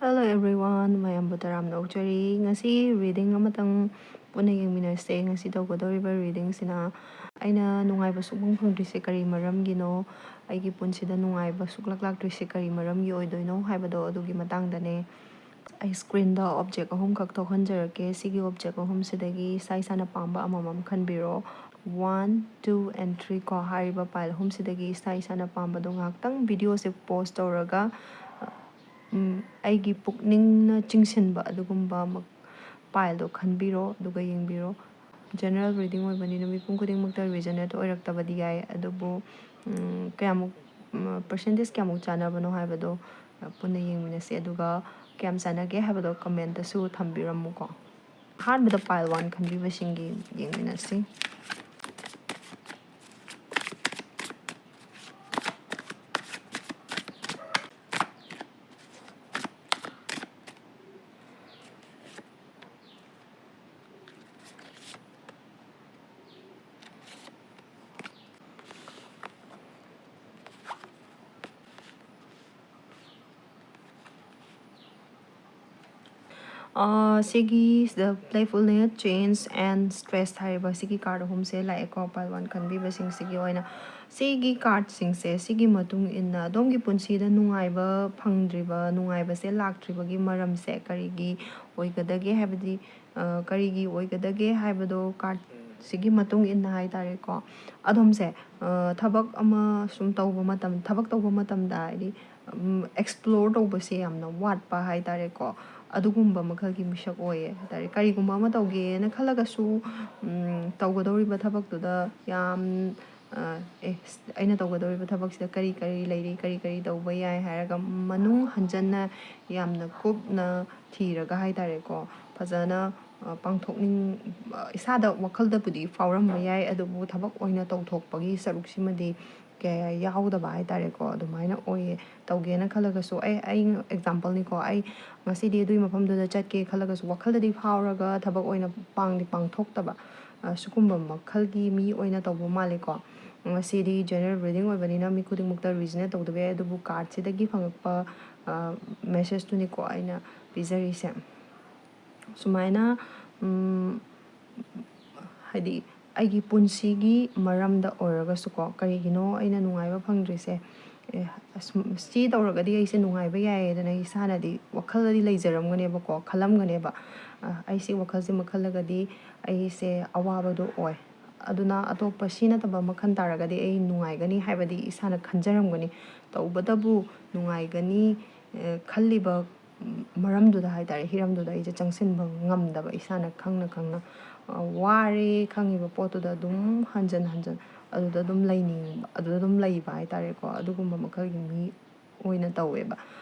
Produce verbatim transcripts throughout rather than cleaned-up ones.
Hello everyone, ꯃꯌꯥꯝꯕꯨ ꯇꯔꯥꯝꯅ ꯑꯣꯛꯆꯔꯤ꯫ ꯉꯁꯤ reading ꯑꯃꯇꯪ ꯄꯨꯟꯅ ꯌꯦꯡꯃꯤꯟꯅꯁꯦ꯫ ꯉꯁꯤ ꯇꯧꯒꯗꯧꯔꯤꯕ readingꯁꯤꯅ ꯑꯩꯅ ꯅꯨꯡꯉꯥꯏꯕ ꯁꯨꯛꯐꯪ ꯐꯪꯗ꯭ꯔꯤꯁꯦ ꯀꯔꯤ ꯃꯔꯝꯒꯤꯅꯣ, ꯑꯩꯒꯤ ꯄꯨꯟꯁꯤꯗ ꯅꯨꯡꯉꯥꯏꯕ ꯁꯨꯛꯂꯥꯛ ꯂꯥꯛꯇ꯭ꯔꯤꯁꯦ ꯀꯔꯤ ꯃꯔꯝꯒꯤ ꯑꯣꯏꯗꯣꯏꯅꯣ ꯍꯥꯏꯕꯗꯣ ꯑꯗꯨꯒꯤ ꯃꯇꯥꯡꯗꯅꯦ꯫ ꯑꯩ screenꯗ object ꯑꯍꯨꯝꯈꯛ ꯊꯣꯛꯍꯟꯖꯔꯛꯀꯦ꯫ ꯁꯤꯒꯤ object ꯑꯍꯨꯝꯁꯤꯗꯒꯤ ꯏꯁꯥ ꯏꯁꯥꯅ ꯄꯥꯝꯕ ꯑꯃꯃꯝ ꯈꯟꯕꯤꯔꯣ꯫ One, two and three ꯀꯣ, ꯍꯥꯏꯔꯤꯕ pile ꯑꯍꯨꯝꯁꯤꯗꯒꯤ ꯏꯁꯥ ꯏꯁꯥꯅ ꯄꯥꯝꯕꯗꯣ ꯉꯥꯏꯍꯥꯛꯇꯪ videoꯁꯦ pause ꯇꯧꯔꯒ, ꯎꯝ, ꯑꯩꯒꯤ ꯄꯨꯛꯅꯤꯡꯅ ꯆꯤꯡꯁꯤꯟꯕ ꯑꯗꯨꯒꯨꯝꯕ ꯑꯃ pileꯗꯣ ꯈꯟꯕꯤꯔꯣ, ꯑꯗꯨꯒ ꯌꯦꯡꯕꯤꯔꯣ꯫ General reading ꯑꯣꯏꯕꯅꯤꯅ ꯃꯤꯄꯨꯝ ꯈꯨꯗꯤꯡꯃꯛꯇ resonate ꯑꯣꯏꯔꯛꯇꯕꯗꯤ ꯌꯥꯏ, ꯑꯗꯨꯕꯨ, ꯎꯝ, ꯀꯌꯥꯃꯨꯛ, ꯎꯝ, percentage ꯀꯌꯥꯃꯨꯛ ꯆꯥꯟꯅꯕꯅꯣ ꯍꯥꯏꯕꯗꯣ, ꯑ, ꯄꯨꯟꯅ ꯌꯦꯡꯃꯤꯟꯅꯁꯤ꯫ ꯑꯗꯨꯒ ꯀꯌꯥꯝ ꯆꯥꯟꯅꯒꯦ ꯍꯥꯏꯕꯗꯣ commentꯇꯁꯨ ꯊꯝꯕꯤꯔꯝꯃꯨꯀꯣ꯫ ꯑꯍꯥꯟꯕꯗ pile one ꯈꯟꯕꯤꯕꯁꯤꯡꯒꯤ ꯌꯦꯡꯃꯤꯟꯅꯁꯤ꯫ ꯑꯥ, ꯁꯤꯒꯤ ꯁꯤꯗ playfulness, change and stress ꯍꯥꯏꯔꯤꯕ ꯁꯤꯒꯤ card ꯑꯍꯨꯝꯁꯦ ꯂꯥꯛꯑꯦꯀꯣ, pile one ꯈꯟꯕꯤꯕꯁꯤꯡꯁꯤꯒꯤ ꯑꯣꯏꯅ꯫ ꯁꯤꯒꯤ cardꯁꯤꯡꯁꯦ, ꯁꯤꯒꯤ ꯃꯇꯨꯡ ꯏꯟꯅ ꯑꯗꯣꯝꯒꯤ ꯄꯨꯟꯁꯤꯗ ꯅꯨꯡꯉꯥꯏꯕ ꯐꯪꯗ꯭ꯔꯤꯕ, ꯅꯨꯡꯉꯥꯏꯕꯁꯦ ꯂꯥꯛꯇ꯭ꯔꯤꯕꯒꯤ ꯃꯔꯝꯁꯦ ꯀꯔꯤꯒꯤ ꯑꯣꯏꯒꯗꯒꯦ ꯍꯥꯏꯕꯗꯤ, ꯑ, ꯀꯔꯤꯒꯤ ꯑꯣꯏꯒꯗꯒꯦ ꯍꯥꯏꯕꯗꯣ cardꯁꯤꯒꯤ ꯃꯇꯨꯡ ꯏꯟꯅ ꯍꯥꯏ ꯇꯥꯔꯦꯀꯣ꯫ ꯑꯗꯣꯝꯁꯦ, ꯑ, ꯊꯕꯛ ꯑꯃ ꯁꯨꯝ ꯇꯧꯕ ꯃꯇꯝ, ꯊꯕꯛ ꯇꯧꯕ ꯃꯇꯝꯗ ꯍꯥꯏꯗꯤ, ꯎꯝ, explore ꯇꯧꯕꯁꯦ ꯌꯥꯝꯅ ꯋꯥꯠꯄ ꯍꯥꯏ ꯇꯥꯔꯦꯀꯣ꯫ ꯑꯗꯨꯒꯨꯝꯕ ꯃꯈꯜꯒꯤ ꯃꯤꯁꯛ ꯑꯣꯏꯌꯦ ꯍꯥꯏ ꯇꯥꯔꯦ꯫ ꯀꯔꯤꯒꯨꯝꯕ ꯑꯃ ꯇꯧꯒꯦꯅ ꯈꯜꯂꯒꯁꯨ, ꯎꯝ, ꯇꯧꯒꯗꯧꯔꯤꯕ ꯊꯕꯛꯇꯨꯗ ꯌꯥꯝ, ꯑ, ꯑꯦ, ꯑꯩꯅ ꯇꯧꯒꯗꯧꯔꯤꯕ ꯊꯕꯛꯁꯤꯗ ꯀꯔꯤ ꯀꯔꯤ ꯂꯩꯔꯤ, ꯀꯔꯤ ꯀꯔꯤ ꯇꯧꯕ ꯌꯥꯏ ꯍꯥꯏꯔꯒ ꯃꯅꯨꯡ ꯍꯟꯖꯟꯅ ꯌꯥꯝꯅ ꯀꯨꯞꯅ ꯊꯤꯔꯒ ꯍꯥꯏ ꯇꯥꯔꯦꯀꯣ, ꯐꯖꯅ, ꯑ, ꯄꯥꯡꯊꯣꯛꯅꯤꯡ-, ꯑ, ꯏꯁꯥꯗ ꯋꯥꯈꯜꯗꯕꯨꯗꯤ ꯐꯥꯎꯔꯝꯕ ꯌꯥꯏ, ꯑꯗꯨꯕꯨ ꯊꯕꯛ ꯑꯣꯏꯅ ꯇꯧꯊꯣꯛꯄꯒꯤ ꯁꯔꯨꯛꯁꯤꯃꯗꯤ ꯀꯌꯥ ꯌꯥꯎꯗꯕ ꯍꯥꯏ ꯇꯥꯔꯦꯀꯣ꯫ ꯑꯗꯨꯃꯥꯏꯅ ꯑꯣꯏꯌꯦ꯫ ꯇꯧꯒꯦꯅ ꯈꯜꯂꯒꯁꯨ, ꯑꯩ, ꯑꯩ exampleꯅꯤꯀꯣ, ꯑꯩ ꯉꯁꯤꯗꯤ ꯑꯗꯨꯒꯤ ꯃꯐꯝꯗꯨꯗ ꯆꯠꯀꯦ ꯈꯜꯂꯒꯁꯨ ꯋꯥꯈꯜꯗꯗꯤ ꯐꯥꯎꯔꯒ ꯊꯕꯛ ꯑꯣꯏꯅ ꯄꯥꯡꯗꯤ ꯄꯥꯡꯊꯣꯛꯇꯕ, ꯑ, ꯁꯤꯒꯨꯝꯕ ꯃꯈꯜꯒꯤ ꯃꯤ ꯑꯣꯏꯅ ꯇꯧꯕ ꯃꯥꯜꯂꯦꯀꯣ꯫ ꯉꯁꯤꯗꯤ general reading ꯑꯣꯏꯕꯅꯤꯅ ꯃꯤ ꯈꯨꯗꯤꯡꯃꯛꯇ resonate ꯇꯧꯗꯕ ꯌꯥꯏ, ꯑꯗꯨꯕꯨ cardꯁꯤꯗꯒꯤ ꯐꯪꯉꯛꯄ, ꯑ, ꯃꯦꯁꯦꯖꯇꯨꯅꯤꯀꯣ ꯑꯩꯅ ꯄꯤꯖꯔꯤꯁꯦ꯫ ꯁꯨꯃꯥꯏꯅ ꯍꯥꯏꯗꯤ ꯑꯩꯒꯤ ꯄꯨꯟꯁꯤꯒꯤ ꯃꯔꯝꯗ ꯑꯣꯏꯔꯒꯁꯨꯀꯣ, ꯀꯔꯤꯒꯤꯅꯣ ꯑꯩꯅ ꯅꯨꯡꯉꯥꯏꯕ ꯐꯪꯗ꯭ꯔꯤꯁꯦ? ꯑꯦ, ꯑꯁ, ꯁꯤ ꯇꯧꯔꯒꯗꯤ ꯑꯩꯁꯦ ꯅꯨꯡꯉꯥꯏꯕ ꯌꯥꯏꯌꯦꯗꯅ ꯏꯁꯥꯅꯗꯤ ꯋꯥꯈꯜꯗꯗꯤ ꯂꯩꯖꯔꯝꯒꯅꯦꯕꯀꯣ, ꯈꯜꯂꯝꯒꯅꯦꯕ꯫ ꯑ, ꯑꯩꯁꯤ ꯋꯥꯈꯜꯁꯤꯃ ꯈꯜꯂꯒꯗꯤ ꯑꯩꯁꯦ ꯑꯋꯥꯕꯗꯣ ꯑꯣꯏ꯫ ꯑꯗꯨꯅ ꯑꯇꯣꯞꯄ ꯁꯤ ꯅꯠꯇꯕ ꯑꯃ ꯈꯟ ꯇꯥꯔꯒꯗꯤ ꯑꯩ ꯅꯨꯡꯉꯥꯏꯒꯅꯤ ꯍꯥꯏꯕꯗꯤ ꯏꯁꯥꯅ ꯈꯟꯖꯔꯝꯒꯅꯤ꯫ ꯇꯧꯕꯇꯕꯨ ꯅꯨꯡꯉꯥꯏꯒꯅꯤ, ꯑ, ꯈꯜꯂꯤꯕ ꯃꯔꯝꯗꯨꯗ ꯍꯥꯏ ꯇꯥꯔꯦ, ꯍꯤꯔꯝꯗꯨꯗ ꯑꯩꯁꯦ ꯆꯪꯁꯤꯟꯕ ꯉꯝꯗꯕ, ꯏꯁꯥꯅ ꯈꯪꯅ ꯈꯪꯅ, ꯑ, ꯋꯥꯔꯦ ꯈꯪꯉꯤꯕ ꯄꯣꯠꯇꯨꯗ ꯑꯗꯨꯝ ꯍꯟꯖꯟ ꯍꯟꯖꯟ ꯑꯗꯨꯗ ꯑꯗꯨꯝ ꯂꯩꯅꯤꯡꯕ, ꯑꯗꯨꯗ ꯑꯗꯨꯝ ꯂꯩꯕ ꯍꯥꯏ ꯇꯥꯔꯦꯀꯣ꯫ ꯑꯗꯨꯒꯨꯝꯕ ꯃꯈꯜꯒꯤ ꯃꯤ ꯑꯣꯏꯅ ꯇꯧꯋꯦꯕ꯫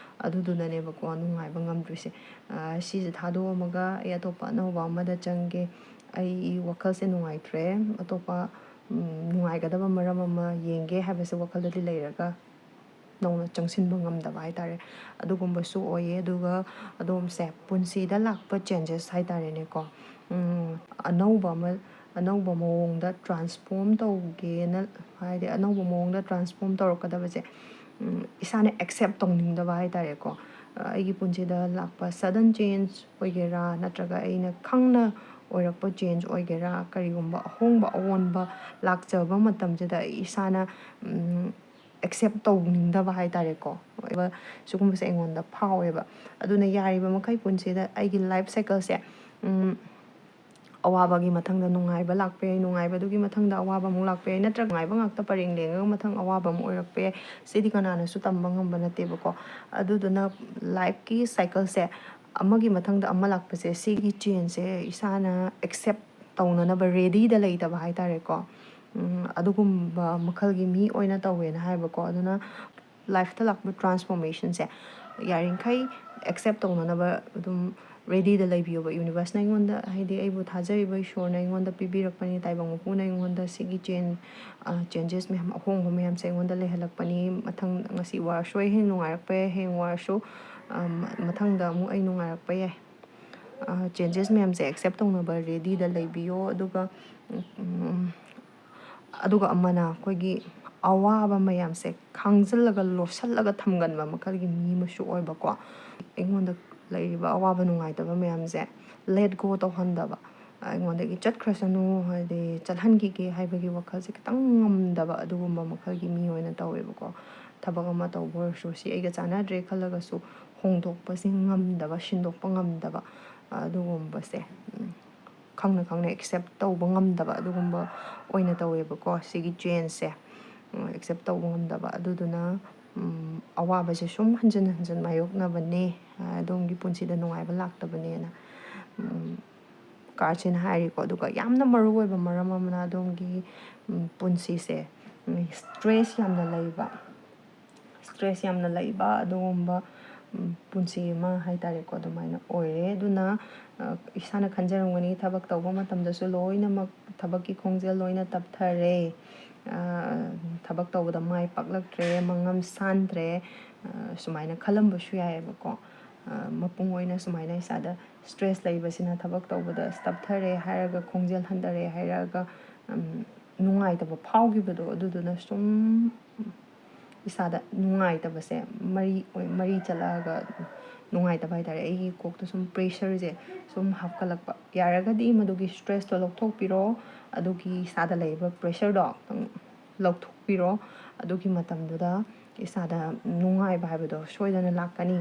ꯑꯗꯨꯗꯨꯅꯅꯦꯕꯀꯣ ꯅꯨꯡꯉꯥꯏꯕ ꯉꯝꯗ꯭ꯔꯤꯁꯦ꯫ ꯑ, ꯁꯤꯁꯦ ꯊꯥꯗꯣꯛꯑꯝꯃꯒ ꯑꯩ ꯑꯇꯣꯞꯄ ꯑꯅꯧꯕ ꯑꯃꯗ ꯆꯪꯒꯦ, ꯑꯩ ꯋꯥꯈꯜꯁꯦ ꯅꯨꯡꯉꯥꯏꯇ꯭ꯔꯦ, ꯑꯇꯣꯞꯄ, ꯎꯝ, ꯅꯨꯡꯉꯥꯏꯒꯗꯕ ꯃꯔꯝ ꯑꯃ ꯌꯦꯡꯒꯦ ꯍꯥꯏꯕꯁꯦ ꯋꯥꯈꯜꯗꯗꯤ ꯂꯩꯔꯒ ꯅꯧꯅ ꯆꯪꯁꯤꯟꯕ ꯉꯝꯗꯕ ꯍꯥꯏ ꯇꯥꯔꯦ꯫ ꯑꯗꯨꯒꯨꯝꯕꯁꯨ ꯑꯣꯏꯌꯦ꯫ ꯑꯗꯨꯒ ꯑꯗꯣꯝꯁꯦ ꯄꯨꯟꯁꯤꯗ ꯂꯥꯛꯄ ꯆꯦꯟꯖꯦꯁ ꯍꯥꯏ ꯇꯥꯔꯦꯅꯦꯀꯣ, ꯎꯝ, ꯑꯅꯧꯕ ꯑꯃ, ꯑꯅꯧꯕ ꯃꯑꯣꯡꯗ ꯇ꯭ꯔꯥꯟꯁꯐꯣꯔꯝ ꯇꯧꯒꯦꯅ, ꯍꯥꯏꯗꯤ ꯑꯅꯧꯕ ꯃꯑꯣꯡꯗ ꯇ꯭ꯔꯥꯟꯁꯐꯣꯔꯝ ꯇꯧꯔꯛꯀꯗꯕꯁꯦ, ꯎꯝ, ꯏꯁꯥꯅ ꯑꯦꯛꯁꯦꯞ ꯇꯧꯅꯤꯡꯗꯕ ꯍꯥꯏ ꯇꯥꯔꯦꯀꯣ꯫ ꯑ, ꯑꯩꯒꯤ ꯄꯨꯟꯁꯤꯗ ꯂꯥꯛꯄ ꯁꯗꯟ ꯆꯦꯟꯖ ꯑꯣꯏꯒꯦꯔꯥ, ꯅꯠꯇ꯭ꯔꯒ ꯑꯩꯅ ꯈꯪꯅ ꯑꯣꯏꯔꯛꯄ ꯆꯦꯟꯖ ꯑꯣꯏꯒꯦꯔꯥ, ꯀꯔꯤꯒꯨꯝꯕ ꯑꯍꯣꯡꯕ ꯑꯑꯣꯟꯕ ꯂꯥꯛꯆꯕ ꯃꯇꯝꯁꯤꯗ ꯑꯩ ꯏꯁꯥꯅ, ꯎꯝ, ꯑꯦꯛꯁꯦꯞ ꯇꯧꯅꯤꯡꯗꯕ ꯍꯥꯏ ꯇꯥꯔꯦꯀꯣ꯫ ꯁꯤꯒꯨꯝꯕꯁꯦ ꯑꯩꯉꯣꯟꯗ ꯐꯥꯎꯋꯦꯕ꯫ ꯑꯗꯨꯅ ꯌꯥꯔꯤꯕ ꯃꯈꯩ ꯄꯨꯟꯁꯤꯗ ꯑꯩꯒꯤ ꯂꯥꯏꯐ ꯁꯥꯏꯀꯜꯁꯦ, ꯎꯝ, ꯑꯋꯥꯕꯒꯤ ꯃꯊꯪꯗ ꯅꯨꯡꯉꯥꯏꯕ ꯂꯥꯛꯄ ꯌꯥꯏ, ꯅꯨꯡꯉꯥꯏꯕꯗꯨꯒꯤ ꯃꯊꯪꯗ ꯑꯋꯥꯕ ꯑꯃꯨꯛ ꯂꯥꯛꯄ ꯌꯥꯏ, ꯅꯠꯇ꯭ꯔꯒ ꯅꯨꯡꯉꯥꯏꯕ ꯉꯥꯛꯇ ꯄꯔꯦꯡ ꯂꯦꯡꯉꯒ ꯃꯊꯪ ꯑꯋꯥꯕ ꯑꯃ ꯑꯣꯏꯔꯛꯄ ꯌꯥꯏ꯫ ꯁꯤꯗꯤ ꯀꯅꯥꯅꯁꯨ ꯇꯝꯕ ꯉꯝꯕ ꯅꯠꯇꯦꯕꯀꯣ꯫ ꯑꯗꯨꯗꯨꯅ ꯂꯥꯏꯐꯀꯤ ꯁꯥꯏꯀꯜꯁꯦ ꯑꯃꯒꯤ ꯃꯊꯪꯗ ꯑꯃ ꯂꯥꯛꯄꯁꯦ, ꯁꯤꯒꯤ ꯆꯦꯟꯖꯁꯦ ꯏꯁꯥꯅ ꯑꯦꯛꯁꯦꯞ ꯇꯧꯅꯅꯕ ꯔꯦꯗꯤꯗ ꯂꯩꯇꯕ ꯍꯥꯏ ꯇꯥꯔꯦꯀꯣ꯫ ꯎꯝ, ꯑꯗꯨꯒꯨꯝꯕ ꯃꯈꯜꯒꯤ ꯃꯤ ꯑꯣꯏꯅ ꯇꯧꯋꯦꯅ ꯍꯥꯏꯕꯀꯣ꯫ ꯑꯗꯨꯅ ꯂꯥꯏꯐꯇ ꯂꯥꯛꯄ ꯇ꯭ꯔꯥꯟꯁꯐꯣꯔꯃꯦꯁꯟꯁꯦ ꯌꯥꯔꯤꯈꯩ ꯑꯦꯛꯁꯦꯞ ꯇꯧꯅꯅꯕ ꯑꯗꯨꯝ ꯔꯦꯗꯤꯗ ꯂꯩꯕꯤꯌꯣꯕ꯫ ꯌꯨꯅꯤꯚꯔꯁꯅ ꯑꯩꯉꯣꯟꯗ, ꯍꯥꯏꯗꯤ ꯑꯩꯕꯨ ꯊꯥꯖꯔꯤꯕ ꯏꯁꯣꯔꯅ ꯑꯩꯉꯣꯟꯗ ꯄꯤꯕꯤꯔꯛꯄꯅꯤ, ꯇꯥꯏꯕꯪ ꯃꯄꯨꯅ ꯑꯩꯉꯣꯟꯗ ꯁꯤꯒꯤ ꯆꯦꯟ-, ꯑ, ꯆꯦꯟꯖꯦꯁ ꯃꯌꯥꯝ, ꯑꯍꯣꯡꯕ ꯃꯌꯥꯝꯁꯦ ꯑꯩꯉꯣꯟꯗ ꯂꯩꯍꯜꯂꯛꯄꯅꯤ꯫ ꯃꯊꯪ, ꯉꯁꯤ ꯋꯥꯔꯁꯨ ꯑꯩ ꯍꯌꯦꯡ ꯅꯨꯡꯉꯥꯏꯔꯛꯄ ꯌꯥꯏ, ꯍꯌꯦꯡ ꯋꯥꯔꯁꯨ, ꯑ, ꯃ-, ꯃꯊꯪꯗ ꯑꯃꯨꯛ ꯑꯩ ꯅꯨꯡꯉꯥꯏꯔꯛꯄ ꯌꯥꯏ꯫ ꯑ, ꯆꯦꯟꯖꯦꯁ ꯃꯌꯥꯝꯁꯦ ꯑꯦꯛꯁꯦꯞ ꯇꯧꯅꯕ ꯔꯦꯗꯤꯗ ꯂꯩꯕꯤꯌꯣ꯫ ꯑꯗꯨꯒ, ꯎꯝ, ꯑꯗꯨꯒ ꯑꯃꯅ ꯑꯩꯈꯣꯏꯒꯤ ꯑꯋꯥꯕ ꯃꯌꯥꯝꯁꯦ ꯈꯥꯡꯖꯤꯜꯂꯒ ꯂꯣꯠꯁꯤꯜꯂꯒ ꯊꯝꯒꯟꯕ ꯃꯈꯜꯒꯤ ꯃꯤ ꯑꯃꯁꯨ ꯑꯣꯏꯕꯀꯣ꯫ ꯑꯩꯉꯣꯟꯗ ꯂꯩꯔꯤꯕ ꯑꯋꯥꯕ ꯅꯨꯡꯉꯥꯏꯇꯕ ꯃꯌꯥꯝꯁꯦ let go ꯇꯧꯍꯟꯗꯕ, ꯑꯩꯉꯣꯟꯗꯒꯤ ꯆꯠꯈ꯭ꯔꯁꯅꯨ, ꯍꯥꯏꯗꯤ ꯆꯠꯍꯟꯈꯤꯒꯦ ꯍꯥꯏꯕꯒꯤ ꯋꯥꯈꯜꯁꯦ ꯈꯤꯇꯪ ꯉꯝꯗꯕ ꯑꯗꯨꯒꯨꯝꯕ ꯃꯈꯜꯒꯤ ꯃꯤ ꯑꯣꯏꯅ ꯇꯧꯋꯦꯕꯀꯣ꯫ ꯊꯕꯛ ꯑꯃ ꯇꯧꯕ ꯑꯣꯏꯔꯁꯨ, ꯁꯤ ꯑꯩꯒ ꯆꯥꯟꯅꯗ꯭ꯔꯦ ꯈꯜꯂꯒꯁꯨ ꯍꯣꯡꯗꯣꯛꯄꯁꯦ ꯉꯝꯗꯕ, ꯁꯤꯟꯗꯣꯛꯄ ꯉꯝꯗꯕ, ꯑꯗꯨꯒꯨꯝꯕꯁꯦ, ꯎꯝ, ꯈꯪꯅ ꯈꯪꯅ accept ꯇꯧꯕ ꯉꯝꯗꯕ ꯑꯗꯨꯒꯨꯝꯕ ꯑꯣꯏꯅ ꯇꯧꯋꯦꯕꯀꯣ꯫ ꯁꯤꯒꯤ changeꯁꯦ, ꯎꯝ, accept ꯇꯧꯕ ꯉꯝꯗꯕ꯫ ꯑꯗꯨꯗꯨꯅ, ꯎꯝ, ꯑꯋꯥꯕꯁꯦ ꯁꯨꯝ ꯍꯟꯖꯤꯟ ꯍꯟꯖꯤꯟ ꯃꯥꯌꯣꯛꯅꯕꯅꯦ, ꯑꯗꯣꯝꯒꯤ ꯄꯨꯟꯁꯤꯗ ꯅꯨꯡꯉꯥꯏꯕ ꯂꯥꯛꯇꯕꯅꯦꯅ, ꯎꯝ, cardꯁꯤꯅ ꯍꯥꯏꯔꯤꯀꯣ꯫ ꯑꯗꯨꯒ ꯌꯥꯝꯅ ꯃꯔꯨ ꯑꯣꯏꯕ ꯃꯔꯝ ꯑꯃꯅ, ꯑꯗꯣꯝꯒꯤ, ꯎꯝ, ꯄꯨꯟꯁꯤꯁꯦ, ꯎꯝ, stress ꯌꯥꯝꯅ ꯂꯩꯕ, stress ꯌꯥꯝꯅ ꯂꯩꯕ ꯑꯗꯨꯒꯨꯝꯕ, ꯎꯝ, ꯄꯨꯟꯁꯤ ꯑꯃ ꯍꯥꯏ ꯇꯥꯔꯦꯀꯣ, ꯑꯗꯨꯃꯥꯏꯅ ꯑꯣꯏꯔꯦ꯫ ꯑꯗꯨꯅ, ꯑ, ꯏꯁꯥꯅ ꯈꯟꯖꯔꯝꯒꯅꯤ, ꯊꯕꯛ ꯇꯧꯕ ꯃꯇꯝꯗꯁꯨ ꯂꯣꯏꯅꯃꯛ ꯊꯕꯛꯀꯤ ꯈꯣꯡꯖꯦꯜ ꯂꯣꯏꯅ ꯇꯞꯊꯔꯦ, ꯑ, ꯊꯕꯛ ꯇꯧꯕꯗ ꯃꯥꯏ ꯄꯥꯛꯂꯛꯇ꯭ꯔꯦ, ꯃꯉꯝ ꯁꯥꯟꯗ꯭ꯔꯦ, ꯑ, ꯁꯨꯃꯥꯏꯅ ꯈꯜꯂꯝꯕꯁꯨ ꯌꯥꯏꯑꯕꯀꯣ꯫ ꯑ, ꯃꯄꯨꯡ ꯑꯣꯏꯅ ꯁꯨꯃꯥꯏꯅ ꯏꯁꯥꯗ stress ꯂꯩꯕꯁꯤꯅ ꯊꯕꯛ ꯇꯧꯕꯗ ꯇꯞꯊꯔꯦ ꯍꯥꯏꯔꯒ, ꯈꯣꯡꯖꯦꯜ ꯍꯟꯊꯔꯦ ꯍꯥꯏꯔꯒ, ꯎꯝ, ꯅꯨꯡꯉꯥꯏꯇꯕ ꯐꯥꯎꯈꯤꯕꯗꯣ, ꯑꯗꯨꯗꯨꯅ ꯁꯨꯝ ꯏꯁꯥꯗ ꯅꯨꯡꯉꯥꯏꯇꯕꯁꯦ ꯃꯔꯤ ꯑꯣꯏ-, ꯃꯔꯤ ꯆꯠꯂꯛꯑꯒ, ꯅꯨꯡꯉꯥꯏꯇꯕ ꯍꯥꯏ ꯇꯥꯔꯦ, ꯑꯩꯒꯤ ꯀꯣꯛꯇ ꯁꯨꯝ pressureꯁꯦ ꯁꯨꯝ ꯍꯥꯞꯀꯠꯂꯛꯄ꯫ ꯌꯥꯔꯒꯗꯤ ꯃꯗꯨꯒꯤ stressꯇꯣ ꯂꯧꯊꯣꯛꯄꯤꯔꯣ, ꯑꯗꯨꯒꯤ ꯏꯁꯥꯗ ꯂꯩꯔꯤꯕ pressureꯗꯣ ꯑꯗꯨꯝ ꯂꯧꯊꯣꯛꯄꯤꯔꯣ꯫ ꯑꯗꯨꯒꯤ ꯃꯇꯝꯗꯨꯗ ꯏꯁꯥꯗ ꯅꯨꯡꯉꯥꯏꯕ ꯍꯥꯏꯕꯗꯣ ꯁꯣꯏꯗꯅ ꯂꯥꯛꯀꯅꯤ꯫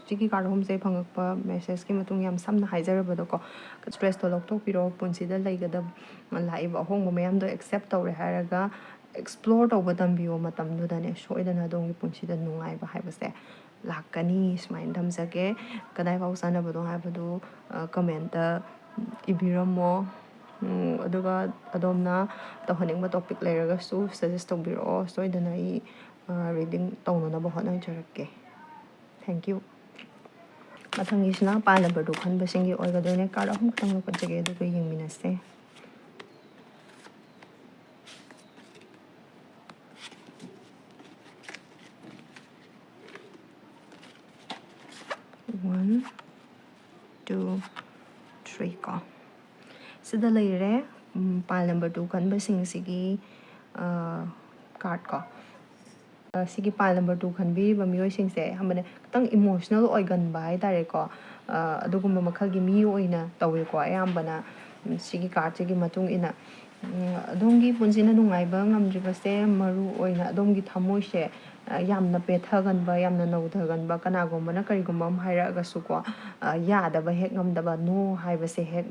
ꯁꯤꯒꯤ card ꯑꯍꯨꯝꯁꯦ ꯐꯪꯉꯛꯄ messageꯀꯤ ꯃꯇꯨꯡ ꯌꯥꯝ ꯁꯝꯅ ꯍꯥꯏꯖꯔꯕꯗꯣꯀꯣ, stressꯇꯣ ꯂꯧꯊꯣꯛꯄꯤꯔꯣ, ꯄꯨꯟꯁꯤꯗ ꯂꯩꯒꯗꯕ, ꯂꯥꯛꯏꯕ ꯑꯍꯣꯡꯕ ꯃꯌꯥꯝꯗꯣ accept ꯇꯧꯔꯦ ꯍꯥꯏꯔꯒ explore ꯇꯧꯕ ꯇꯝꯕꯤꯌꯣ, ꯃꯇꯝꯗꯨꯗꯅꯦ ꯁꯣꯏꯗꯅ ꯑꯗꯣꯝꯒꯤ ꯄꯨꯟꯁꯤꯗ ꯅꯨꯡꯉꯥꯏꯕ ꯍꯥꯏꯕꯁꯦ ꯂꯥꯛꯀꯅꯤ꯫ ꯁꯨꯃꯥꯏꯅ ꯊꯝꯖꯒꯦ꯫ ꯀꯗꯥꯏꯐꯥꯎ ꯆꯥꯟꯅꯕꯅꯣ ꯍꯥꯏꯕꯗꯨ, ꯑ, commentꯇ ꯏꯕꯤꯔꯝꯃꯣ꯫ ꯎꯝ, ꯑꯗꯨꯒ ꯑꯗꯣꯝꯅ ꯇꯧꯍꯟꯅꯤꯡꯕ topic ꯂꯩꯔꯒꯁꯨ suggest ꯇꯧꯕꯤꯔꯛꯑꯣ꯫ ꯁꯣꯏꯗꯅ ꯑꯩ, ꯑ, reading ꯇꯧꯅꯅꯕ ꯍꯣꯠꯅꯖꯔꯛꯀꯦ꯫ Thank you꯫ ꯃꯊꯪꯒꯤꯁꯤꯅ pile number two ꯈꯟꯕꯁꯤꯡꯒꯤ ꯑꯣꯏꯒꯗꯣꯏꯅꯦ꯫ Card ꯑꯍꯨꯝ ꯈꯛꯇꯪ ꯂꯧꯈꯠꯆꯒꯦ, ꯑꯗꯨꯒ ꯌꯦꯡꯃꯤꯟꯅꯁꯦ꯫ One, two, three ꯀꯣ꯫ ꯁꯤꯗ ꯂꯩꯔꯦ, ꯎꯝ, pile number two ꯈꯟꯕꯁꯤꯡꯁꯤꯒꯤ, ꯑ, ꯀꯥꯔꯠ ꯀꯣ꯫ ꯑ, ꯁꯤꯒꯤ ꯄꯥꯏꯜ ꯅꯝꯕꯔ ꯇꯨ ꯈꯟꯕꯤꯔꯤꯕ ꯃꯤꯑꯣꯏꯁꯤꯡꯁꯦ ꯑꯌꯥꯝꯕꯅ ꯈꯤꯇꯪ ꯏꯃꯣꯁꯅꯦꯜ ꯑꯣꯏꯒꯟꯕ ꯍꯥꯏ ꯇꯥꯔꯦꯀꯣ꯫ ꯑ, ꯑꯗꯨꯒꯨꯝꯕ ꯃꯈꯜꯒꯤ ꯃꯤ ꯑꯣꯏꯅ ꯇꯧꯋꯦꯀꯣ ꯑꯌꯥꯝꯕꯅ꯫ ꯎꯝ, ꯁꯤꯒꯤ ꯀꯥꯔꯠꯁꯤꯒꯤ ꯃꯇꯨꯡ ꯏꯟꯅ, ꯎꯝ, ꯑꯗꯣꯝꯒꯤ ꯄꯨꯟꯁꯤꯅ ꯅꯨꯡꯉꯥꯏꯕ ꯉꯝꯗ꯭ꯔꯤꯕꯁꯦ ꯃꯔꯨ ꯑꯣꯏꯅ ꯑꯗꯣꯝꯒꯤ ꯊꯃꯣꯏꯁꯦ, ꯑ, ꯌꯥꯝꯅ ꯄꯦꯠꯊꯒꯟꯕ, ꯌꯥꯝꯅ ꯅꯧꯊꯒꯟꯕ, ꯀꯅꯥꯒꯨꯝꯕꯅ ꯀꯔꯤꯒꯨꯝꯕ ꯑꯃ ꯍꯥꯏꯔꯛꯑꯒꯁꯨꯀꯣ, ꯑ, ꯌꯥꯗꯕ ꯍꯦꯛ ꯉꯝꯗꯕ, no ꯍꯥꯏꯕꯁꯦ ꯍꯦꯛ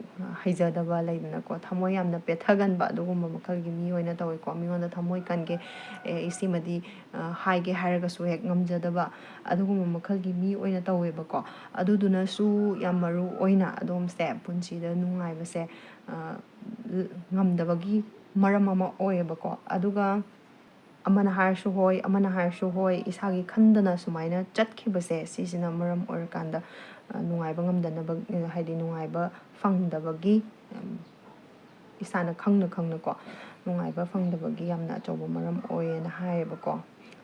ꯍꯩꯖꯗꯕ ꯂꯩꯗꯅꯀꯣ, ꯊꯃꯣꯏ ꯌꯥꯝꯅ ꯄꯦꯠꯊꯒꯟꯕ ꯑꯗꯨꯒꯨꯝꯕ ꯃꯈꯜꯒꯤ ꯃꯤ ꯑꯣꯏꯅ ꯇꯧꯋꯦꯀꯣ꯫ ꯃꯤꯉꯣꯟꯗ ꯊꯃꯣꯏ ꯀꯟꯒꯦ, ꯑꯦ, ꯏꯆꯦꯃꯗꯤ, ꯑ, ꯍꯥꯏꯒꯦ ꯍꯥꯏꯔꯒꯁꯨ ꯍꯦꯛ ꯉꯝꯖꯗꯕ ꯑꯗꯨꯒꯨꯝꯕ ꯃꯈꯜꯒꯤ ꯃꯤ ꯑꯣꯏꯅ ꯇꯧꯋꯦꯕꯀꯣ꯫ ꯑꯗꯨꯗꯨꯅꯁꯨ ꯌꯥꯝ ꯃꯔꯨ ꯑꯣꯏꯅ ꯑꯗꯣꯝꯁꯦ ꯄꯨꯟꯁꯤꯗ ꯅꯨꯡꯉꯥꯏꯕꯁꯦ, ꯑ, ꯉꯝꯗꯕꯒꯤ ꯃꯔꯝ ꯑꯃ ꯑꯣꯏꯌꯦꯕꯀꯣ꯫ ꯑꯗꯨꯒ ꯑꯃꯅ ꯍꯥꯏꯔꯁꯨ ꯍꯣꯏ, ꯑꯃꯅ ꯍꯥꯏꯔꯁꯨ ꯍꯣꯏ, ꯏꯁꯥꯒꯤ ꯈꯟꯗꯅ ꯁꯨꯃꯥꯏꯅ ꯆꯠꯈꯤꯕꯁꯦ, ꯁꯤꯁꯤꯅ ꯃꯔꯝ ꯑꯣꯏꯔꯀꯥꯟꯗ, ꯑ, ꯅꯨꯡꯉꯥꯏꯕ ꯉꯝꯗꯅꯕ, ꯍꯥꯏꯗꯤ ꯅꯨꯡꯉꯥꯏꯕ ꯐꯪꯗꯕꯒꯤ, ꯎꯝ, ꯏꯁꯥꯅ ꯈꯪꯅ ꯈꯪꯅꯀꯣ ꯅꯨꯡꯉꯥꯏꯕ ꯐꯪꯗꯕꯒꯤ ꯌꯥꯝꯅ ꯑꯆꯧꯕ ꯃꯔꯝ ꯑꯣꯏꯌꯦꯅ ꯍꯥꯏꯌꯦꯕꯀꯣ꯫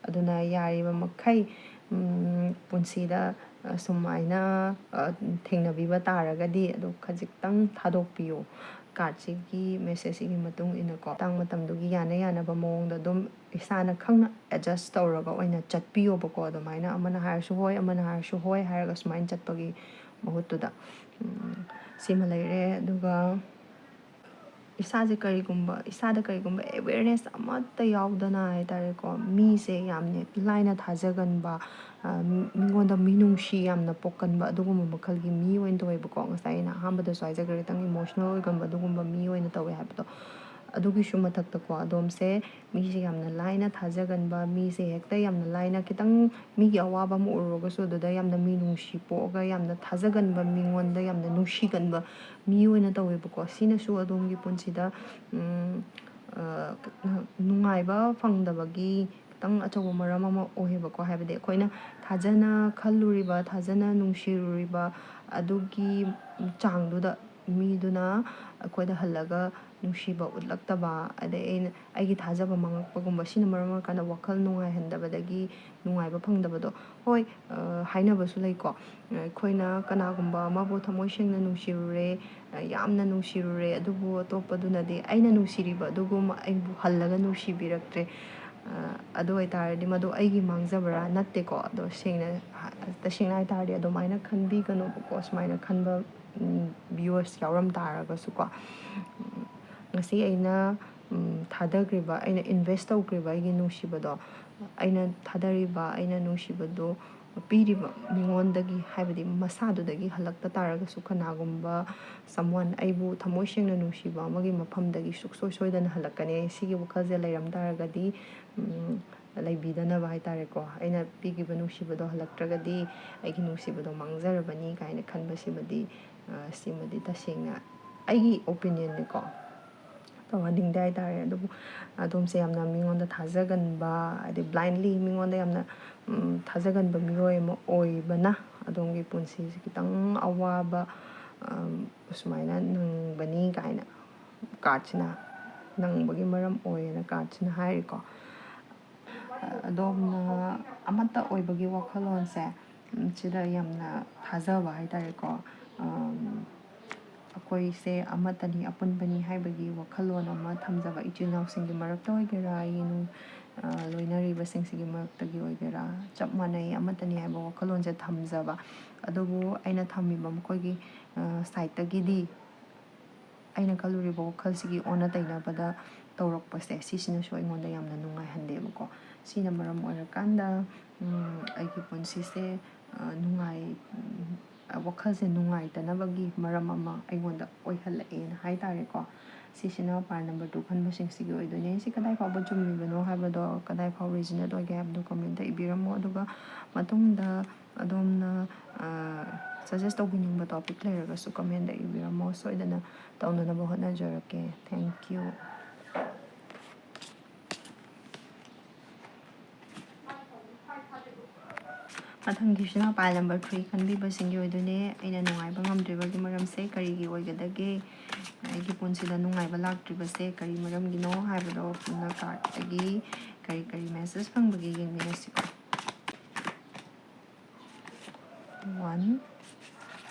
ꯑꯗꯨꯅ ꯌꯥꯔꯤꯕ ꯃꯈꯩ, ꯎꯝ, ꯄꯨꯟꯁꯤꯗ, ꯑ, ꯁꯨꯃꯥꯏꯅ, ꯑ, ꯊꯦꯡꯅꯕꯤꯕ ꯇꯥꯔꯒꯗꯤ ꯑꯗꯨ ꯈꯖꯤꯛꯇꯪ ꯊꯥꯗꯣꯛꯄꯤꯌꯨ꯫ ꯀꯥꯔꯠꯁꯤꯒꯤ ꯃꯦꯁꯦꯖꯁꯤꯒꯤ ꯃꯇꯨꯡ ꯏꯟꯅꯀꯣ, ꯃꯇꯥꯡ ꯃꯇꯝꯗꯨꯒꯤ ꯌꯥꯅ ꯌꯥꯅꯕ ꯃꯑꯣꯡꯗ ꯑꯗꯨꯝ ꯏꯁꯥꯅ ꯈꯪꯅ ꯑꯦꯗꯖꯁ ꯇꯧꯔꯒ ꯑꯣꯏꯅ ꯆꯠꯄꯤꯌꯣꯕꯀꯣ꯫ ꯑꯗꯨꯃꯥꯏꯅ ꯑꯃꯅ ꯍꯥꯏꯔꯁꯨ ꯍꯣꯏ, ꯑꯃꯅ ꯍꯥꯏꯔꯁꯨ ꯍꯣꯏ ꯍꯥꯏꯔꯒ ꯁꯨꯃꯥꯏꯅ ꯆꯠꯄꯒꯤ ꯃꯍꯨꯠꯇꯨꯗ, ꯎꯝ, ꯁꯤꯃ ꯂꯩꯔꯦ꯫ ꯑꯗꯨꯒ ꯏꯁꯥꯁꯦ ꯀꯔꯤꯒꯨꯝꯕ, ꯏꯁꯥꯗ ꯀꯔꯤꯒꯨꯝꯕ ꯑꯦꯋꯦꯔꯅꯦꯁ ꯑꯃꯠꯇ ꯌꯥꯎꯗꯅ ꯍꯥꯏ ꯇꯥꯔꯦꯀꯣ, ꯃꯤꯁꯦ ꯌꯥꯝꯅ ꯂꯥꯏꯅ ꯊꯥꯖꯒꯟꯕ, ꯑ, ꯃꯤ-, ꯃꯤꯉꯣꯟꯗ ꯃꯤꯅꯨꯡꯁꯤ ꯌꯥꯝꯅ ꯄꯣꯛꯀꯟꯕ ꯑꯗꯨꯒꯨꯝꯕ ꯃꯈꯜꯒꯤ ꯃꯤ ꯑꯣꯏꯅ ꯇꯧꯋꯦꯕꯀꯣ꯫ ꯉꯁꯥꯏ ꯑꯩꯅ ꯑꯍꯥꯟꯕꯗꯁꯨ ꯍꯥꯏꯖꯈ꯭ꯔꯦ, ꯈꯤꯇꯪ ꯏꯃꯣꯁꯅꯦꯜ ꯑꯣꯏꯒꯟꯕ ꯑꯗꯨꯒꯨꯝꯕ ꯃꯤ ꯑꯣꯏꯅ ꯇꯧꯋꯦ ꯍꯥꯏꯕꯗꯣ꯫ ꯑꯗꯨꯒꯤꯁꯨ ꯃꯊꯛꯇꯀꯣ, ꯑꯗꯣꯝꯁꯦ ꯃꯤꯁꯦ ꯌꯥꯝꯅ ꯂꯥꯏꯅ ꯊꯥꯖꯒꯟꯕ, ꯃꯤꯁꯦ ꯍꯦꯛꯇ ꯌꯥꯝꯅ ꯂꯥꯏꯅ, ꯈꯤꯇꯪ ꯃꯤꯒꯤ ꯑꯋꯥꯕ ꯑꯃ ꯎꯔꯨꯔꯒꯁꯨ ꯑꯗꯨꯗ ꯌꯥꯝꯅ ꯃꯤꯅꯨꯡꯁꯤ ꯄꯣꯛꯑꯒ ꯌꯥꯝꯅ ꯊꯥꯖꯒꯟꯕ, ꯃꯤꯉꯣꯟꯗ ꯌꯥꯝꯅ ꯅꯨꯡꯁꯤꯒꯟꯕ ꯃꯤ ꯑꯣꯏꯅ ꯇꯧꯋꯦꯕꯀꯣ꯫ ꯁꯤꯅꯁꯨ ꯑꯗꯣꯝꯒꯤ ꯄꯨꯟꯁꯤꯗ, ꯎꯝ, ꯑ, ꯅꯨꯡꯉꯥꯏꯕ ꯐꯪꯗꯕꯒꯤ ꯈꯤꯇꯪ ꯑꯆꯧꯕ ꯃꯔꯝ ꯑꯃ ꯑꯣꯏꯌꯦꯕꯀꯣ꯫ ꯍꯥꯏꯕꯗꯤ ꯑꯩꯈꯣꯏꯅ ꯊꯥꯖꯅ ꯈꯜꯂꯨꯔꯤꯕ, ꯊꯥꯖꯅ ꯅꯨꯡꯁꯤꯔꯨꯔꯤꯕ ꯑꯗꯨꯒꯤ ꯆꯥꯡꯗꯨꯗ ꯃꯤꯗꯨꯅ ꯑꯩꯈꯣꯏꯗ ꯍꯜꯂꯒ ꯅꯨꯡꯁꯤꯕ ꯎꯠꯂꯛꯇꯕ, ꯑꯗꯩ ꯑꯩꯅ, ꯑꯩꯒꯤ ꯊꯥꯖꯕ ꯃꯥꯡꯉꯛꯄꯒꯨꯝꯕ, ꯁꯤꯅ ꯃꯔꯝ ꯑꯣꯏꯔꯀꯥꯟꯗ ꯋꯥꯈꯜ ꯅꯨꯡꯉꯥꯏꯍꯟꯗꯕꯗꯒꯤ ꯅꯨꯡꯉꯥꯏꯕ ꯐꯪꯗꯕꯗꯣ꯫ ꯍꯣꯏ, ꯑ, ꯍꯥꯏꯅꯕꯁꯨ ꯂꯩꯀꯣ, ꯑꯩꯈꯣꯏꯅ ꯀꯅꯥꯒꯨꯝꯕ ꯑꯃꯕꯨ ꯊꯃꯣꯏ ꯁꯦꯡꯅ ꯅꯨꯡꯁꯤꯔꯨꯔꯦ, ꯑ, ꯌꯥꯝꯅ ꯅꯨꯡꯁꯤꯔꯨꯔꯦ, ꯑꯗꯨꯕꯨ ꯑꯇꯣꯞꯄꯗꯨꯅꯗꯤ ꯑꯩꯅ ꯅꯨꯡꯁꯤꯔꯤꯕ ꯑꯗꯨꯒꯨꯝ ꯑꯩꯕꯨ ꯍꯜꯂꯒ ꯅꯨꯡꯁꯤꯕꯤꯔꯛꯇ꯭ꯔꯦ꯫ ꯑꯗꯨ ꯑꯣꯏꯇꯥꯔꯗꯤ ꯃꯗꯨ ꯑꯩꯒꯤ ꯃꯥꯡꯖꯕꯔꯥ? ꯅꯠꯇꯦꯀꯣ꯫ ꯑꯗꯣ ꯁꯦꯡꯅ, ꯇꯁꯦꯡꯅ ꯍꯥꯏ ꯇꯥꯔꯗꯤ ꯑꯗꯨꯃꯥꯏꯅ ꯈꯟꯕꯤꯒꯅꯨꯕꯀꯣ꯫ ꯁꯨꯃꯥꯏꯅ ꯈꯟꯕ viewers ꯌꯥꯎꯔꯝ ꯇꯥꯔꯒꯁꯨꯀꯣ, ꯉꯁꯤ ꯑꯩꯅ ꯊꯥꯗꯈ꯭ꯔꯤꯕ, ꯑꯩꯅ invest ꯇꯧꯈ꯭ꯔꯤꯕ ꯑꯩꯒꯤ ꯅꯨꯡꯁꯤꯕꯗꯣ, ꯑꯩꯅ ꯊꯥꯗꯔꯤꯕ, ꯑꯩꯅ ꯅꯨꯡꯁꯤꯕꯗꯣ ꯄꯤꯔꯤꯕ ꯃꯤꯉꯣꯟꯗꯒꯤ, ꯍꯥꯏꯕꯗꯤ ꯃꯁꯥꯗꯨꯗꯒꯤ ꯍꯜꯂꯛꯇ ꯇꯥꯔꯒꯁꯨ, ꯀꯅꯥꯒꯨꯝꯕ someone, ꯑꯩꯕꯨ ꯊꯃꯣꯏ ꯁꯦꯡꯅ ꯅꯨꯡꯁꯤꯕ ꯑꯃꯒꯤ ꯃꯐꯝꯗꯒꯤ ꯁꯨꯡꯁꯣꯏ ꯁꯣꯏꯗꯅ ꯍꯜꯂꯛꯀꯅꯤ꯫ ꯁꯤꯒꯤ ꯋꯥꯈꯜꯁꯦ ꯂꯩꯔꯝ ꯇꯥꯔꯒꯗꯤ, ꯂꯩꯕꯤꯗꯅꯕ ꯍꯥꯏ ꯇꯥꯔꯦꯀꯣ, ꯑꯩꯅ ꯄꯤꯈꯤꯕ ꯅꯨꯡꯁꯤꯕꯗꯣ ꯍꯜꯂꯛꯇ꯭ꯔꯒꯗꯤ ꯑꯩꯒꯤ ꯅꯨꯡꯁꯤꯕꯗꯣ ꯃꯥꯡꯖꯔꯕꯅꯤ ꯀꯥꯏꯅ ꯈꯟꯕꯁꯤꯃꯗꯤ, ꯁꯤꯃꯗꯤ ꯇꯁꯦꯡꯅ ꯑꯩꯒꯤ opinion ꯅꯤꯀꯣ꯫ ꯇꯧꯍꯟꯅꯤꯡꯗꯦ ꯍꯥꯏ ꯇꯥꯔꯦ꯫ ꯑꯗꯨꯕꯨ ꯑꯗꯣꯝꯁꯦ ꯌꯥꯝꯅ ꯃꯤꯉꯣꯟꯗ ꯊꯥꯖꯒꯟꯕ, ꯍꯥꯏꯗꯤ blindly ꯃꯤꯉꯣꯟꯗ ꯌꯥꯝꯅ ꯊꯥꯖꯒꯟꯕ ꯃꯤꯑꯣꯏ ꯑꯃ ꯑꯣꯏꯕꯅ ꯑꯗꯣꯝꯒꯤ ꯄꯨꯟꯁꯤꯁꯦ ꯈꯤꯇꯪ ꯑꯋꯥꯕ, ꯁꯨꯃꯥꯏꯅ ꯅꯪꯕꯅꯤ ꯀꯥꯏꯅ card ꯁꯤꯅ, ꯅꯪꯕꯒꯤ ꯃꯔꯝ ꯑꯣꯏꯌꯦꯅ card ꯁꯤꯅ ꯍꯥꯏꯔꯤꯀꯣ꯫ ꯑꯗꯣꯝꯅ ꯑꯃꯠꯇ ꯑꯣꯏꯕꯒꯤ ꯋꯥꯈꯜꯂꯣꯟꯁꯦ, ꯁꯤꯗ ꯌꯥꯝꯅ ꯊꯥꯖꯕ ꯍꯥꯏ ꯇꯥꯔꯦꯀꯣ꯫ ꯑꯩꯈꯣꯏꯁꯦ ꯑꯃꯠꯇꯅꯤ, ꯑꯄꯨꯟꯕꯅꯤ ꯍꯥꯏꯕꯒꯤ ꯋꯥꯈꯜꯂꯣꯟ ꯑꯃ ꯊꯝꯖꯕ, ꯏꯆꯤꯜ ꯏꯅꯥꯎꯁꯤꯡꯒꯤ ꯃꯔꯛꯇ ꯑꯣꯏꯒꯦꯔꯥ, ꯑꯩꯒꯤ ꯅꯨꯡ-, ꯂꯣꯏꯅꯔꯤꯕꯁꯤꯡꯁꯤꯒꯤ ꯃꯔꯛꯇꯒꯤ ꯑꯣꯏꯒꯦꯔꯥ, ꯆꯞ ꯃꯥꯟꯅꯩ, ꯑꯃꯠꯇꯅꯤ ꯍꯥꯏꯕ ꯋꯥꯈꯜꯂꯣꯟꯁꯦ ꯊꯝꯖꯕ꯫ ꯑꯗꯨꯕꯨ ꯑꯩꯅ ꯊꯝꯃꯤꯕ ꯃꯈꯣꯏꯒꯤ side ꯇꯒꯤꯗꯤ ꯑꯩꯅ ꯈꯜꯂꯨꯔꯤꯕ ꯋꯥꯈꯜꯁꯤꯒꯤ ꯑꯣꯟꯅ ꯇꯩꯅꯕꯗ ꯇꯧꯔꯛꯄꯁꯦ, ꯁꯤꯁꯤꯅꯁꯨ ꯑꯩꯉꯣꯟꯗ ꯌꯥꯝꯅ ꯅꯨꯡꯉꯥꯏꯍꯟꯗꯦꯕꯀꯣ꯫ ꯁꯤꯅ ꯃꯔꯝ ꯑꯣꯏꯔꯀꯥꯟꯗ, ꯑꯩꯒꯤ ꯄꯨꯟꯁꯤꯁꯦ ꯅꯨꯡꯉꯥꯏ-, ꯋꯥꯈꯜꯁꯦ ꯅꯨꯡꯉꯥꯏꯇꯅꯕꯒꯤ ꯃꯔꯝ ꯑꯃ ꯑꯩꯉꯣꯟꯗ ꯑꯣꯏꯍꯜꯂꯛꯑꯦꯅ ꯍꯥꯏ ꯇꯥꯔꯦꯀꯣ꯫ ꯁꯤꯁꯤꯅ pile number two ꯈꯟꯕꯁꯤꯡꯁꯤꯒꯤ ꯑꯣꯏꯗꯣꯏꯅꯦ꯫ ꯁꯤ ꯀꯗꯥꯏ ꯐꯥꯎꯕ ꯆꯨꯝꯃꯤꯕꯅꯣ ꯍꯥꯏꯕꯗꯣ, ꯀꯗꯥꯏ ꯐꯥꯎ resonate ꯑꯣꯏꯒꯦ ꯍꯥꯏꯕꯗꯣ comment ꯇ ꯏꯕꯤꯔꯝꯃꯣ꯫ ꯑꯗꯨꯒ ꯃꯇꯨꯡꯗ ꯑꯗꯣꯝꯅ suggest ꯇꯧꯕꯤꯅꯤꯡꯕ topic ꯂꯩꯔꯒꯁꯨ comment ꯇ ꯏꯕꯤꯔꯝꯃꯣ꯫ ꯁꯣꯏꯗꯅ ꯇꯧꯅꯅꯕ ꯍꯣꯠꯅꯖꯔꯛꯀꯦ꯫ Thank you꯫ ꯃꯊꯪꯒꯤꯁꯤꯅ pile number three ꯈꯟꯕꯤꯕꯁꯤꯡꯒꯤ ꯑꯣꯏꯗꯣꯏꯅꯦ꯫ ꯑꯩꯅ ꯅꯨꯡꯉꯥꯏꯕ ꯉꯝꯗ꯭ꯔꯤꯕꯒꯤ ꯃꯔꯝꯁꯦ ꯀꯔꯤꯒꯤ ꯑꯣꯏꯒꯗꯒꯦ? ꯑꯩꯒꯤ ꯄꯨꯟꯁꯤꯗ ꯅꯨꯡꯉꯥꯏꯕ ꯂꯥꯛꯇ꯭ꯔꯤꯕꯁꯦ ꯀꯔꯤ ꯃꯔꯝꯒꯤꯅꯣ ꯍꯥꯏꯕꯗꯣ ꯄꯨꯟꯅ card ꯇꯒꯤ ꯀꯔꯤ ꯀꯔꯤ message ꯐꯪꯕꯒꯦ ꯌꯦꯡꯃꯤꯟꯅꯁꯤꯀꯣ꯫ One,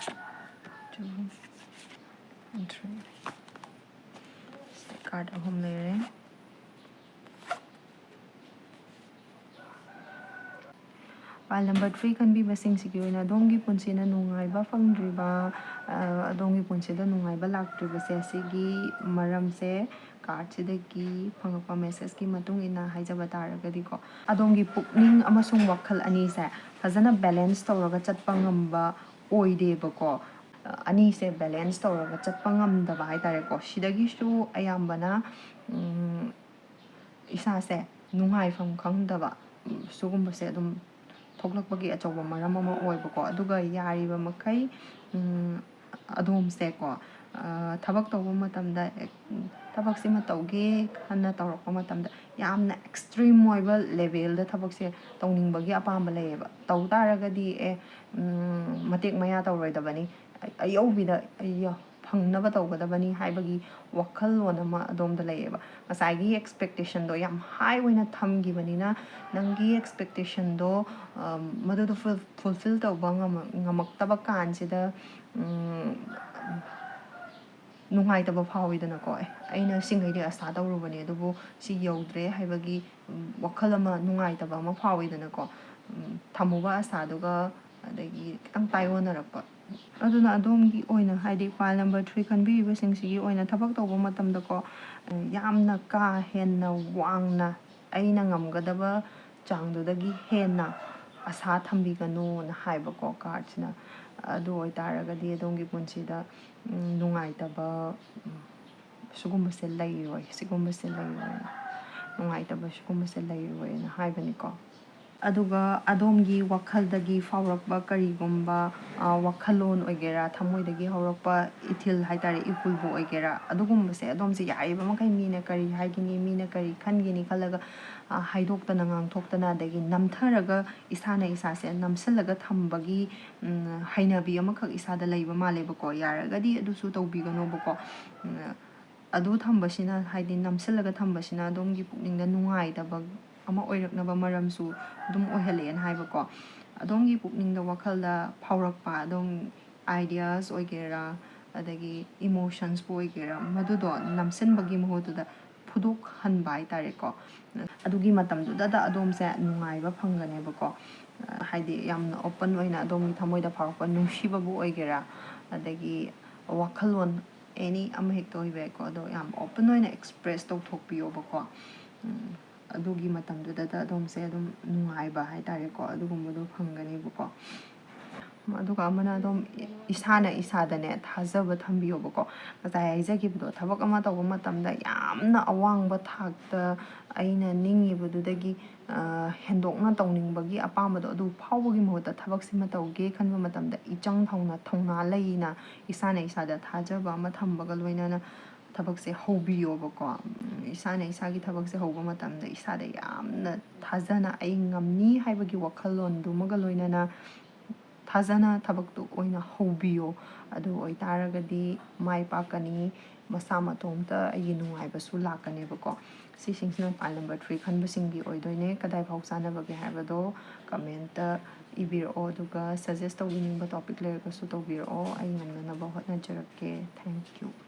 two, and three꯫ ꯁꯤꯗ card ꯑꯍꯨꯝ ꯂꯩꯔꯦ꯫ Pile number three ꯈꯟꯕꯤꯕꯁꯤꯡꯁꯤꯒꯤ ꯑꯣꯏꯅ ꯑꯗꯣꯝꯒꯤ ꯄꯨꯟꯁꯤꯅ ꯅꯨꯡꯉꯥꯏꯕ ꯐꯪꯗ꯭ꯔꯤꯕ, ꯑ, ꯑꯗꯣꯝꯒꯤ ꯄꯨꯟꯁꯤꯗ ꯅꯨꯡꯉꯥꯏꯕ ꯂꯥꯛꯇ꯭ꯔꯤꯕꯁꯦ, ꯁꯤꯒꯤ ꯃꯔꯝꯁꯦ ꯀꯥꯔꯠꯁꯤꯗꯒꯤ ꯐꯪꯉꯛꯄ ꯃꯦꯁꯦꯖꯀꯤ ꯃꯇꯨꯡ ꯏꯟꯅ ꯍꯥꯏꯖꯕ ꯇꯥꯔꯒꯗꯤꯀꯣ, ꯑꯗꯣꯝꯒꯤ ꯄꯨꯛꯅꯤꯡ ꯑꯃꯁꯨꯡ ꯋꯥꯈꯜ ꯑꯅꯤꯁꯦ ꯐꯖꯅ ꯕꯦꯂꯦꯟꯁ ꯇꯧꯔꯒ ꯆꯠꯄ ꯉꯝꯕ ꯑꯣꯏꯗꯦꯕꯀꯣ꯫ ꯑꯅꯤꯁꯦ ꯕꯦꯂꯦꯟꯁ ꯇꯧꯔꯒ ꯆꯠꯄ ꯉꯝꯗꯕ ꯍꯥꯏꯇꯥꯔꯦꯀꯣ꯫ ꯁꯤꯗꯒꯤꯁꯨ ꯑꯌꯥꯝꯕꯅ, ꯎꯝ, ꯏꯁꯥꯁꯦ ꯅꯨꯡꯉꯥꯏꯐꯝ ꯈꯪꯗꯕ, ꯎꯝ, ꯁꯤꯒꯨꯝꯕꯁꯦ ꯑꯗꯨꯝ ꯊꯣꯛꯂꯛꯄꯒꯤ ꯑꯆꯧꯕ ꯃꯔꯝ ꯑꯃ ꯑꯣꯏꯕꯀꯣ꯫ ꯑꯗꯨꯒ ꯌꯥꯔꯤꯕ ꯃꯈꯩ, ꯎꯝ, ꯑꯗꯣꯝꯁꯦꯀꯣ, ꯑ, ꯊꯕꯛ ꯇꯧꯕ ꯃꯇꯝꯗ, ꯑꯦ, ꯊꯕꯛꯁꯤꯃ ꯇꯧꯒꯦ ꯈꯟꯅ ꯇꯧꯔꯛꯄ ꯃꯇꯝꯗ ꯌꯥꯝꯅ ꯑꯦꯛꯁꯇ꯭ꯔꯤꯝ ꯑꯣꯏꯕ ꯂꯦꯚꯦꯜꯗ ꯊꯕꯛꯁꯦ ꯇꯧꯅꯤꯡꯕꯒꯤ ꯑꯄꯥꯝꯕ ꯂꯩꯌꯦꯕ꯫ ꯇꯧ ꯇꯥꯔꯒꯗꯤ, ꯑꯦ, ꯎꯝ, ꯃꯇꯦꯛ ꯃꯌꯥ ꯇꯧꯔꯣꯏꯗꯕꯅꯤ, ꯑ-, ꯑꯌꯧꯕꯤꯗ, ꯑꯌ-, ꯐꯪꯅꯕ ꯇꯧꯒꯗꯕꯅꯤ ꯍꯥꯏꯕꯒꯤ ꯋꯥꯈꯜꯂꯣꯟ ꯑꯃ ꯑꯗꯣꯝꯗ ꯂꯩꯌꯦꯕ꯫ ꯉꯁꯥꯏꯒꯤ ꯑꯦꯛꯁꯄꯦꯛꯇꯦꯁꯟꯗꯣ ꯌꯥꯝ ꯍꯥꯏ ꯑꯣꯏꯅ ꯊꯝꯈꯤꯕꯅꯤꯅ, ꯅꯪꯒꯤ ꯑꯦꯛꯁꯄꯦꯛꯇꯦꯁꯟꯗꯣ, ꯑ, ꯃꯗꯨꯗꯣ ꯐꯨꯜ-, ꯐꯨꯜꯐꯤꯜ ꯇꯧꯕ ꯉꯝꯃ-, ꯉꯝꯃꯛꯇꯕ ꯀꯥꯟꯁꯤꯗ, ꯎꯝ, ꯅꯨꯡꯉꯥꯏꯇꯕ ꯐꯥꯎꯋꯤꯗꯅꯀꯣ꯫ "ꯑꯦ, ꯑꯩꯅ ꯁꯤꯡꯈꯩꯗꯤ ꯑꯁꯥ ꯇꯧꯔꯨꯕꯅꯦ, ꯑꯗꯨꯕꯨ ꯁꯤ ꯌꯧꯗ꯭ꯔꯦ" ꯍꯥꯏꯕꯒꯤ, ꯎꯝ, ꯋꯥꯈꯜ ꯑꯃ ꯅꯨꯡꯉꯥꯏꯇꯕ ꯑꯃ ꯐꯥꯎꯋꯤꯗꯅꯀꯣ꯫ ꯎꯝ, ꯊꯝꯃꯨꯕ ꯑꯁꯥꯗꯨꯒ ꯑꯗꯒꯤ ꯈꯤꯇꯪ ꯇꯥꯏꯑꯣꯟꯅꯔꯛꯄ꯫ ꯑꯗꯨꯅ ꯑꯗꯣꯝꯒꯤ ꯑꯣꯏꯅ, ꯍꯥꯏꯗꯤ pile number three ꯈꯟꯕꯤꯔꯤꯕꯁꯤꯡꯁꯤꯒꯤ ꯑꯣꯏꯅ, ꯊꯕꯛ ꯇꯧꯕ ꯃꯇꯝꯗꯀꯣ, ꯌꯥꯝꯅ ꯀꯥ ꯍꯦꯟꯅ ꯋꯥꯡꯅ, ꯑꯩꯅ ꯉꯝꯒꯗꯕ ꯆꯥꯡꯗꯨꯗꯒꯤ ꯍꯦꯟꯅ ꯑꯁꯥ ꯊꯝꯕꯤꯒꯅꯨꯅ ꯍꯥꯏꯕꯀꯣ ꯀꯥꯔꯠꯁꯤꯅ꯫ ꯑꯗꯨ ꯑꯣꯏꯇꯥꯔꯒꯗꯤ ꯑꯗꯣꯝꯒꯤ ꯄꯨꯟꯁꯤꯗ, ꯎꯝ, ꯅꯨꯡꯉꯥꯏꯇꯕ, ꯎꯝ, ꯁꯤꯒꯨꯝꯕꯁꯦ ꯂꯩꯔꯣꯏ, ꯁꯤꯒꯨꯝꯕꯁꯦ ꯂꯩꯔꯣꯏ, ꯅꯨꯡꯉꯥꯏꯇꯕ ꯁꯤꯒꯨꯝꯕꯁꯦ ꯂꯩꯔꯣꯏꯅ ꯍꯥꯏꯕꯅꯤꯀꯣ꯫ ꯑꯗꯨꯒ ꯑꯗꯣꯝꯒꯤ ꯋꯥꯈꯜꯗꯒꯤ ꯐꯥꯎꯔꯛꯄ ꯀꯔꯤꯒꯨꯝꯕ, ꯑ, ꯋꯥꯈꯜꯂꯣꯟ ꯑꯣꯏꯒꯦꯔꯥ, ꯊꯃꯣꯏꯗꯒꯤ ꯍꯧꯔꯛꯄ ꯏꯊꯤꯜ ꯍꯥꯏꯇꯥꯔꯦ, ꯏꯍꯨꯜꯕꯨ ꯑꯣꯏꯒꯦꯔꯥ, ꯑꯗꯨꯒꯨꯝꯕꯁꯦ ꯑꯗꯣꯝꯁꯦ ꯌꯥꯔꯤꯕ ꯃꯈꯩ ꯃꯤꯅ ꯀꯔꯤ ꯍꯥꯏꯒꯅꯤ, ꯃꯤꯅ ꯀꯔꯤ ꯈꯟꯒꯅꯤ ꯈꯜꯂꯒ, ꯑ, ꯍꯥꯏꯗꯣꯛꯇꯅ ꯉꯥꯡꯊꯣꯛꯇꯅ, ꯑꯗꯒꯤ ꯅꯝꯊꯔꯒ ꯏꯁꯥꯅ ꯏꯁꯥꯁꯦ ꯅꯝꯁꯤꯜꯂꯒ ꯊꯝꯕꯒꯤ, ꯎꯝ, ꯍꯩꯅꯕꯤ ꯑꯃꯈꯛ ꯏꯁꯥꯗ ꯂꯩꯕ ꯃꯥꯜꯂꯦꯕꯀꯣ꯫ ꯌꯥꯔꯒꯗꯤ ꯑꯗꯨꯁꯨ ꯇꯧꯕꯤꯒꯅꯣꯕꯀꯣ꯫ ꯎꯝ, ꯑꯗꯨ ꯊꯝꯕꯁꯤꯅ, ꯍꯥꯏꯗꯤ ꯅꯝꯁꯤꯜꯂꯒ ꯊꯝꯕꯁꯤꯅ ꯑꯗꯣꯝꯒꯤ ꯄꯨꯛꯅꯤꯡꯗ ꯅꯨꯡꯉꯥꯏꯇꯕ ꯑꯃ ꯑꯣꯏꯔꯛꯅꯕ ꯃꯔꯝꯁꯨ ꯑꯗꯨꯝ ꯑꯣꯏꯍꯜꯂꯛꯑꯦꯅ ꯍꯥꯏꯕꯀꯣ꯫ ꯑꯗꯣꯝꯒꯤ ꯄꯨꯛꯅꯤꯡꯗ ꯋꯥꯈꯜꯗ ꯐꯥꯎꯔꯛꯄ, ꯑꯗꯣꯝ ideas ꯑꯣꯏꯒꯦꯔꯥ, ꯑꯗꯒꯤ emotionsꯄꯨ ꯑꯣꯏꯒꯦꯔꯥ, ꯃꯗꯨꯗꯣ ꯅꯝꯁꯤꯟꯕꯒꯤ ꯃꯍꯨꯠꯇꯨꯗ ꯐꯨꯗꯣꯛꯍꯟꯕ ꯍꯥꯏꯇꯥꯔꯦꯀꯣ꯫ ꯑꯗꯨꯒꯤ ꯃꯇꯝꯗꯨꯗꯗ ꯑꯗꯣꯝꯁꯦ ꯅꯨꯡꯉꯥꯏꯕ ꯐꯪꯒꯅꯦꯕꯀꯣ꯫ ꯍꯥꯏꯗꯤ ꯌꯥꯝꯅ open ꯑꯣꯏꯅ ꯑꯗꯣꯝꯒꯤ ꯊꯃꯣꯏꯗ ꯐꯥꯎꯔꯛꯄ ꯅꯨꯡꯁꯤꯕꯕꯨ ꯑꯣꯏꯒꯦꯔꯥ, ꯑꯗꯒꯤ ꯋꯥꯈꯜꯂꯣꯟ any ꯑꯃ ꯍꯦꯛꯇ ꯑꯣꯏꯕ ꯌꯥꯏꯀꯣ, ꯑꯗꯣ ꯌꯥꯝ open ꯑꯣꯏꯅ express ꯇꯧꯊꯣꯛꯄꯤꯌꯣꯕꯀꯣ꯫ ꯎꯝ, ꯑꯗꯨꯒꯤ ꯃꯇꯝꯗꯨꯗ ꯑꯗꯣꯝꯁꯦ ꯑꯗꯨꯝ ꯅꯨꯡꯉꯥꯏꯕ ꯍꯥꯏꯇꯥꯔꯦꯀꯣ, ꯑꯗꯨꯒꯨꯝꯕꯗꯣ ꯐꯪꯒꯅꯤꯕꯀꯣ꯫ ꯑꯗꯨꯒ ꯑꯃꯅ ꯑꯗꯨꯝ ꯏꯁꯥꯅ ꯏꯁꯥꯗꯅꯦ ꯊꯥꯖꯕ ꯊꯝꯕꯤꯌꯣꯕꯀꯣ꯫ ꯉꯁꯥꯏ ꯍꯥꯏꯖꯈꯤꯕꯗꯣ, ꯊꯕꯛ ꯑꯃ ꯇꯧꯕ ꯃꯇꯝꯗ ꯌꯥꯝꯅ ꯑꯋꯥꯡꯕ ꯊꯥꯛꯇ ꯑꯩꯅ ꯅꯤꯡꯉꯤꯕꯗꯨꯗꯒꯤ, ꯑ, ꯍꯦꯟꯗꯣꯛꯅ ꯇꯧꯅꯤꯡꯕꯒꯤ ꯑꯄꯥꯝꯕꯗꯣ ꯑꯗꯨ ꯐꯥꯎꯕꯒꯤ ꯃꯍꯨꯠꯇ, ꯊꯕꯛꯁꯤꯃ ꯇꯧꯒꯦ ꯈꯟꯕ ꯃꯇꯝꯗ ꯏꯆꯪ ꯊꯧꯅ, ꯊꯧꯅꯥ ꯂꯩꯅ ꯏꯁꯥꯅ ꯏꯁꯥꯗ ꯊꯥꯖꯕ ꯑꯃ ꯊꯝꯕꯒ ꯂꯣꯏꯅꯅ ꯊꯕꯛꯁꯦ ꯍꯧꯕꯤꯌꯣꯕꯀꯣ꯫ ꯎꯝ, ꯏꯁꯥꯅ ꯏꯁꯥꯒꯤ ꯊꯕꯛꯁꯦ ꯍꯧꯕ ꯃꯇꯝꯗ ꯏꯁꯥꯗ ꯌꯥꯝꯅ ꯊꯥꯖꯅ "ꯑꯩ ꯉꯝꯅꯤ" ꯍꯥꯏꯕꯒꯤ ꯋꯥꯈꯜꯂꯣꯟꯗꯨꯃꯒ ꯂꯣꯏꯅꯅ ꯊꯥꯖꯅ ꯊꯕꯛꯇꯨ ꯑꯣꯏꯅ ꯍꯧꯕꯤꯌꯣ꯫ ꯑꯗꯨ ꯑꯣꯏꯇꯥꯔꯒꯗꯤ ꯃꯥꯏ ꯄꯥꯛꯀꯅꯤ, ꯃꯁꯥ ꯃꯇꯣꯝꯇ ꯑꯩꯒꯤ ꯅꯨꯡꯉꯥꯏꯕꯁꯨ ꯂꯥꯛꯀꯅꯦꯕꯀꯣ꯫ ꯁꯤꯁꯤꯡꯁꯤꯅ pile number three ꯈꯟꯕꯁꯤꯡꯒꯤ ꯑꯣꯏꯗꯣꯏꯅꯦ꯫ ꯀꯗꯥꯏ ꯐꯥꯎ ꯆꯥꯟꯅꯕꯒꯦ ꯍꯥꯏꯕꯗꯣ comment ꯏꯕꯤꯔꯛꯑꯣ, ꯑꯗꯨꯒ suggest ꯇꯧꯕꯤꯅꯤꯡꯕ topic ꯂꯩꯔꯒꯁꯨ ꯇꯧꯕꯤꯔꯛꯑꯣ, ꯑꯩ ꯉꯝꯅꯅꯕ ꯍꯣꯠꯅꯖꯔꯛꯀꯦ꯫ Thank you꯫